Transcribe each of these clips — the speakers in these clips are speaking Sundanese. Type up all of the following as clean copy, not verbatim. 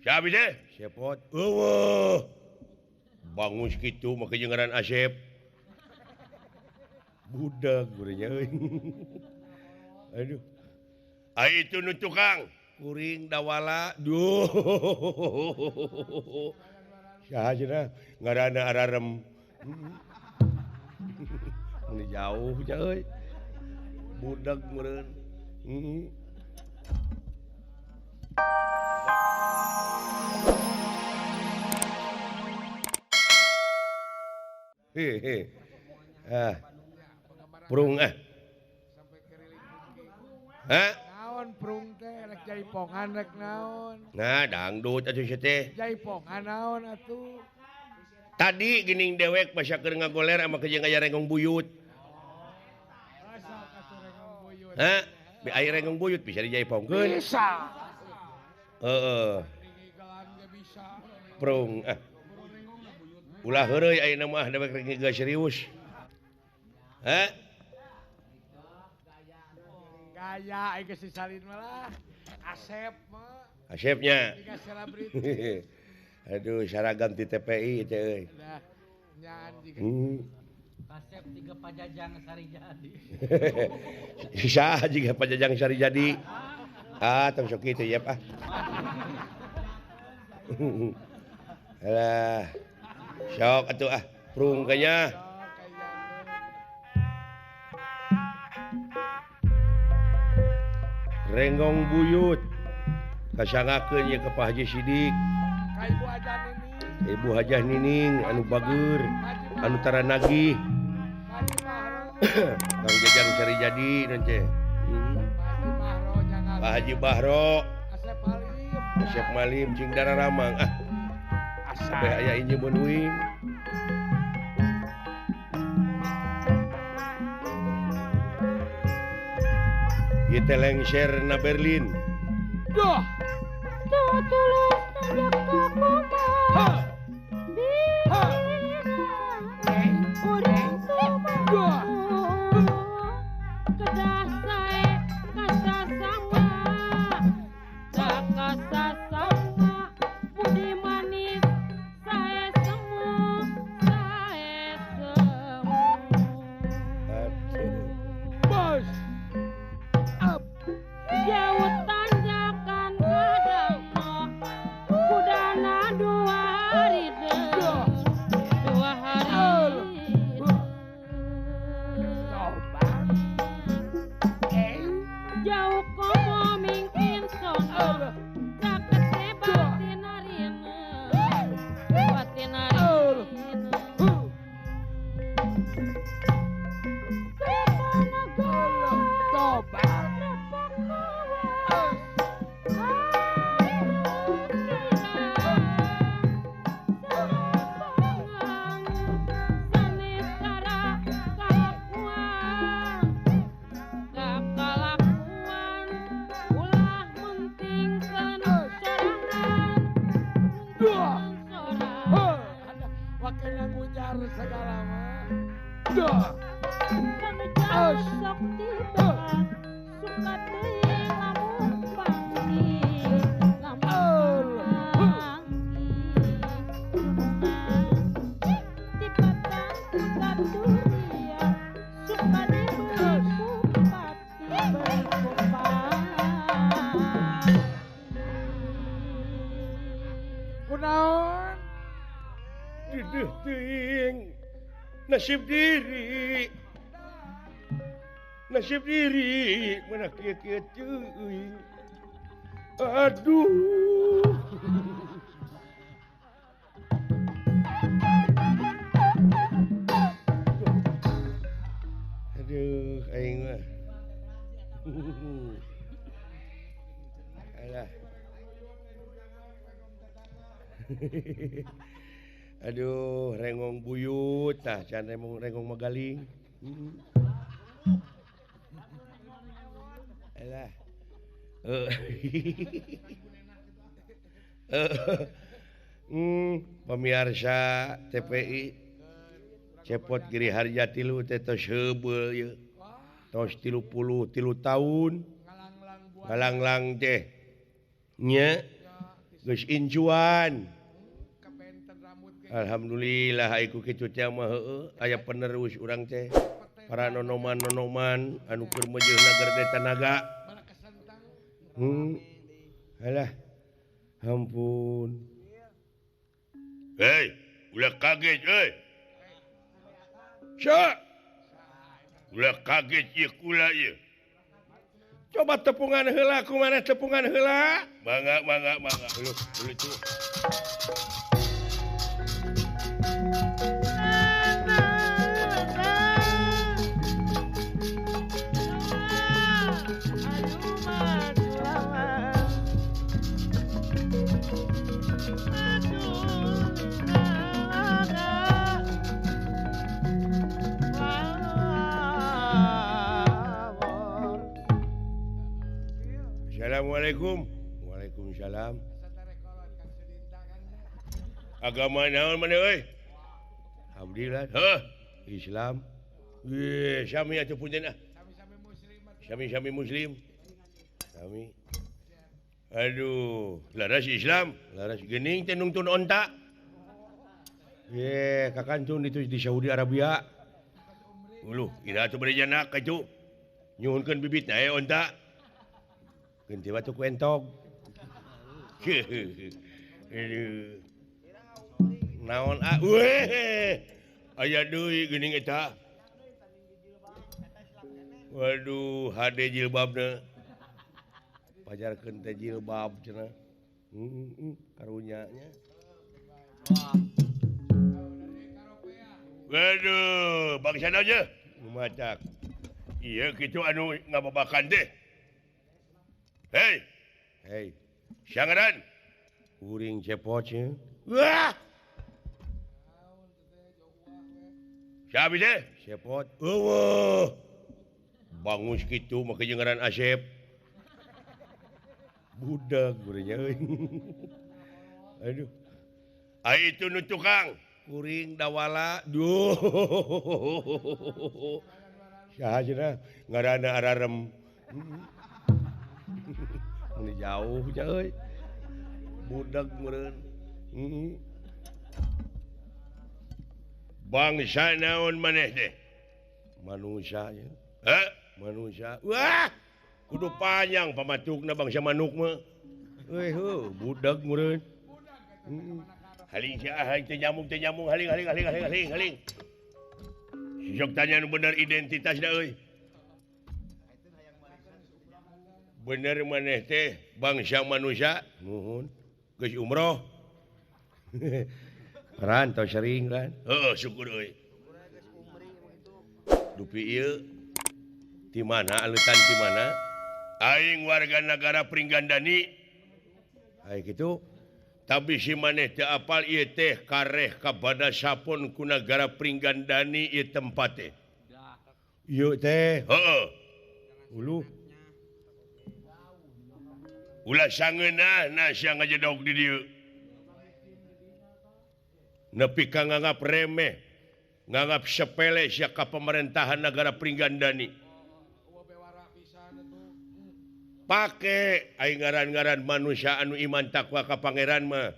Siapa teh? Cepot. Eueuh. Bangun kitu make jeung ngaran Asep. Budak gurenya euy. Aduh. Ai itu nu tukang kuring dawala. Duh. Saha cenah ngaranna ararem. Ini jauh nya euy. Budak meureun. Heeh. Hehe. Ah. Prung ah. Hah? Naon prung teh rek jaipongan rek naon? Nah, dangdut atuh sia teh. Jaipongan naon atuh? Tadi geuning dewek basa keur ngagoler ama keur aya renggong buyut. Hah? Bi aya renggong buyut bisa dijaipongkeun? Bisa. Heeh. Prung ah. Ulah heureuy ayeuna mah dewek rek geus serius. Hah? Gaya aing geus disalin mah lah. Asep mah. Asepnya. Tiga selebriti. Aduh, seragam di TPI teh euy. Dah. Nyaan jiga. Asep tiga Pajajang Sari Jadi. Saha jiga Pajajang Sari Jadi? Ah, tong sok kitu yep ah. Alah. Sok atuh ah, prung kayaknya. Renggong buyut kasangakeun ye ka Pak Haji Sidik. Ka Ibu Hajah Nining. Ibu Hajah Nining anu bager, anu tara nagih. Kang Jajang Sari Jadi naon teh. Pak Haji Bahro. Asep Malim. Asep Malim cing dararamang ah. Sampai aya injeun uing. Ieu teh lengser na Berlin. Duh. Tulus tanjak ka koma. Urang tuh kedah sae kasasama. Kasasama budi manis sae semu sae semu. Bos. Up. Jauh tanjakan kadang kudana 2 hari deui. 2 hari. Jauh komo mingkin sono caket teh batin arieuna. Batin arieuna. Segala mah. Duh. Sok tiba suka teuing lamun panggih lamun panggih tibatan katuria suka dibeli bupati berkumpati. Kunaon? Deuh teuing nasib diri. Nasib diri mana kieu-kieu teuing. Aduh. Aduh, aing mah. Alah. Aduh, renggong buyut tah can renggong magaling. Alah. Pemirsa TPI Cepot Giri Harja 3 teh tos heubeul ieu. Tos 33 tahun. Ngalanglang teh. Nya. Geus incuan. Alhamdulillah ai ku kitu teh mah heueuh aya penerus urang teh. Para nonoman-nonoman anu keur meujeuhna gerde tanaga. Alah. Ampun. Hei, ulah kaget euy. Sa. Ulah kaget ieu kula ieu. Coba tepungan heula kumaha tepungan heula? Mangga mangga mangga. Uluh, uluh tuh. Assalamualaikum. Waalaikumsalam. Agama naon maneh euy? Alhamdulillah. Heuh, Islam. Ye, sami atuh punten ah. Sami-sami muslim. Sami. Aduh, laras Islam, laras geuning teh nungtun onta. Ye, kakantun itu di Saudi Arabia. Uluh, ira atuh bari janak kitu. Nyuhunkeun bibitna we onta. Ganti batu ku entog. Aduh. Naon ah? Weh. Aya deui geuning eta. Waduh, hade jilbabna. Pajarkeun teh jilbab cenah. Karunya nya. Waduh, bangsa naon je? Macak. Ieu kitu anu ngababakan teh. Hei, hei, siangaran, kuring cepot ya. Wah, siapa deh? Cepot. Eueuh, bangus gitu, make jeung ngaran Asep. Budak gurenya. Aduh, ai itu nu tukang kuring dawala. Duh, saha cenah ngaranna ararem. Ini jauh jauh budak meureun. Bangsa naon maneh teh? Manusia nya. Heh, manusia. Wah, kudu panjang pamatukna bangsa manuk mah. Euy heuh, budak meureun. Haling sia haling teh nyamuk haling haling haling haling haling haling. Sok tanya nu bener identitasna euy. Bener maneh teh bangsa manusia nuhun geus umroh rantau sering kan heuh syukur euy dupi ieu ti mana aleutan ti mana aing warga nagara Pringgandani ai kitu tapi si maneh teu apal ieu teh kareh ka bada sapon ku nagara Pringgandani ieu tempat teh ieu teh heuh uluh ulah sangeunah na sia ngajedog di dieu. Nepi ka nganggap remeh, nganggap sepele sia ka pemerintahan nagara Pringgandani. Pake aing ngaran-ngaran manusia anu iman takwa ka pangeran mah.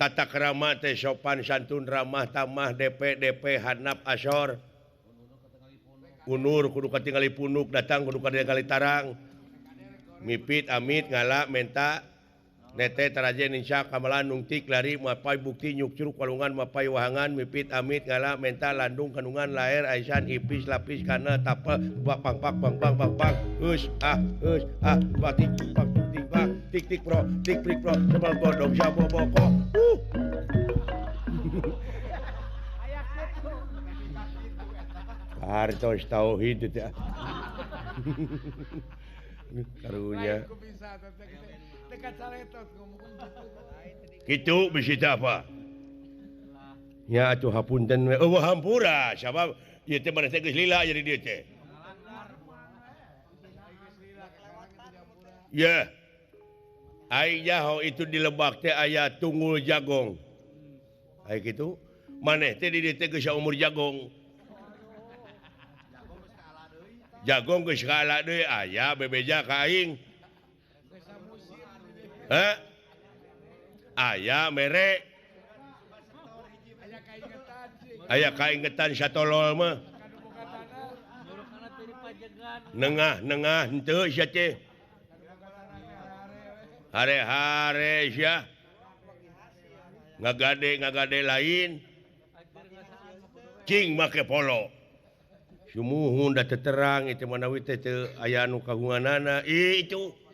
Tata krama teh sopan santun ramah tamah DP DP hanap asor. Unur kudu katingali punuk datang kudu katingali tarang. Mipit, amit, ngala, menta, nete, taraje, ninsa, kamalan, nungtik, lari, mapai, bukti, nyuk, curug, walungan, mapai, wahangan, mipit, amit, ngala, menta, landung, kandungan, laher, aisan, ipis, lapis, kana, tapel, bak, pang, pak, bang, bang, bang, bang, us, ah, batik, pak, tik, pak, tik, tik, pro, tik, prik, pro, sebel, bodong, sabo, boko, Hartos tauhid itu. Karunya. Kitu bisi teh apa? Nya atuh hapunten we. Eueuh hampura sabab ieu teh maneh teh geus lila jadi dieu teh. Ya. Aing nyaho itu di lebak teh aya tunggul jagong. Aya kitu maneh teh di dieu teh geus saumur jagong. Jagong geus kaala deui aya bebeja ka aing. Hah? Aya mere aya kaingetan satolol mah. Nengah-nengah henteu sia teh. Hare-hare sia. Ngagade-ngagade lain. Cing make polo. Sumuhun da teu terang itu manawi teh teu aya anu kagunganana. Ih itu.